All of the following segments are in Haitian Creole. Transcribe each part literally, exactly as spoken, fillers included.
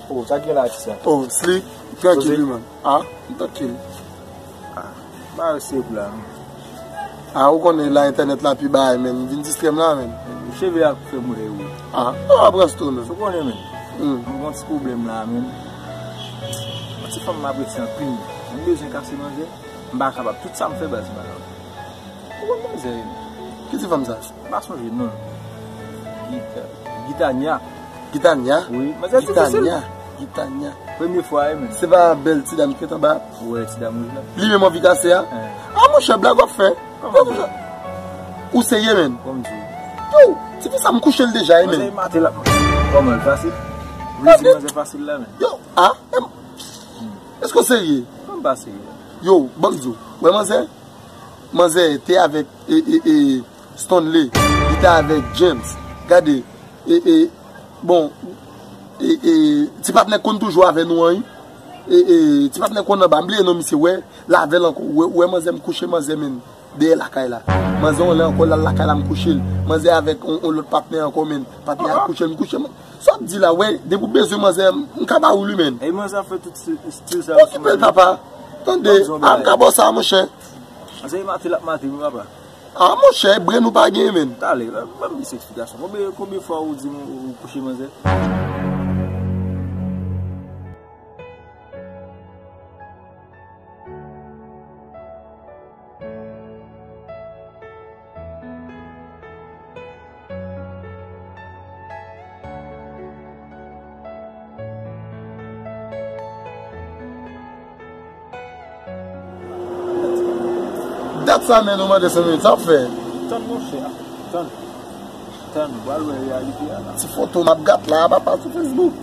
Oh, sa ki gen la, ti sa? Oh, Slick, trankil, wi, man. Ah, m trankil. Ah, ba yo se pou la, men. Ah, ou konnen la entènèt la pi bagay, men. Vin distrè m la, men. Cheve a fè m rele ou. Ah, ou ap rans tou, men. Ou konnen, men. Hmm. M gen yon ti pwoblèm la, men. Yon ti fanm m apresye anpil, men. M bezwen kase manzè. M pa kapab. Tout sa m fè, baz, m pa kapab. Ou konn manzè, men. Ki ti fanm sa? M pa sonje non. Gita-, Gitania. Gitania? Wi, manzè difisil. Gitania. Gitania. Premye fwa, wi, men. Se pa bèl ti dam ki t anba? Wi, ti dam wouj la. Li menm anvi kase a? Eh. Ah, monchè, blag w ap fè. Kòman? Ou serye, men? Kòm di. Yo, ti fi sa m kouche l deja, wi, men. Manzè mate la. Kòman l fasil? Vle di manzè fasil la, men. Yo, ah, em, èske w serye? Kòman pa serye? Yo, ban m di w. Wè manzè? Manzè te avèk, e, e, e, Stanley, li te avèk James. Gade, e, e, bon, e, e, ti patnè konn toujou avè nou an, wi. E, e, ti patnè konn anba, m bliye non misye, wè, l avè l ankò, wè, wè manzè m kouche, manzè men, dèyè lakay la. Manzè on lè ankò, l al lakay la, m kouche l. Manzè avèk on, on lòt patnè ankò, men, patnè a kouche l, m kouche, man. Sa w ap di la, wè, depi w bezwen manzè, m ka ba ou li, men. E manzè ap fè tout stil sa. Okipe l, papa. Tande, a m ka ba w sa, monchè. Manzè mate l ap mate, wi, papa. Ah, monchè, brenn ou pa gen, men. Talè, ban m dis eksplitasyon. Konbyen, konbyen fwa ou di m ou, ou kouche manzè? Dat sa men nou mande senk minit, sa w ap fè? Tann monchè, tann. Tann, ou pral wè reyalite a la. Ti foto m ap gat la, papa, sou Facebook.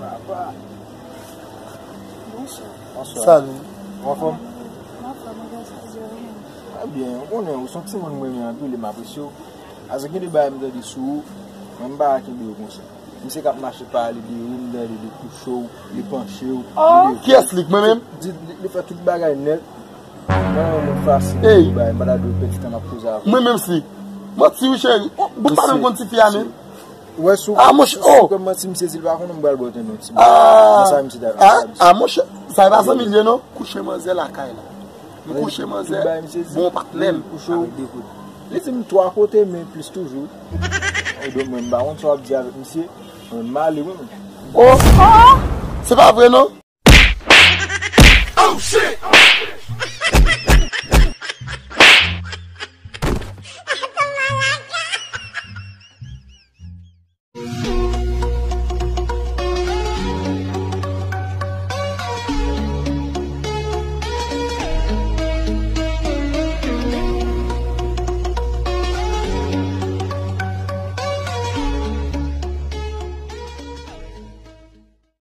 Papa. Bonswa. Bonswa. Salut. Ou anfòm? M anfòm, mwen gen sa di ou menm. Trè byen, ou konnen, ou se yon timoun mwen renmen anpil e m apresye w. Paske gen de bagay m tande sou ou, mwen m pa ka kenbe yo konsa. Misye k ap mache pale de ou, m tande li kouche w, li panche w, li leve w. Kiyès li, mwen menm? Di, li, li fè tout bagay nèt. Mwen, mwen fasil, ey, bay, m pa ta dwe pèdi tan m ap koze avè w. Mwen menm si. Manti wi cheri. Oh, bon, m pa menm konn tifi a menm. Wè sou, ah, monchè, sou, oh, kòm manti, misye di l pa konnen, m pral bò tande yon ti bagay. Ah, nan sa misye ta, ah, ah, monchè, sa e pa zanmi l ye non. Kouche manzè lakay la. M kouche manzè, bon patnè m. Li di m twa kote, men plis toujou. Donk mwen, m pa konn sa w ap di avèk misye. Mwen, m ale, wi, mwen. Oh, se pa vre non. Oh, shit!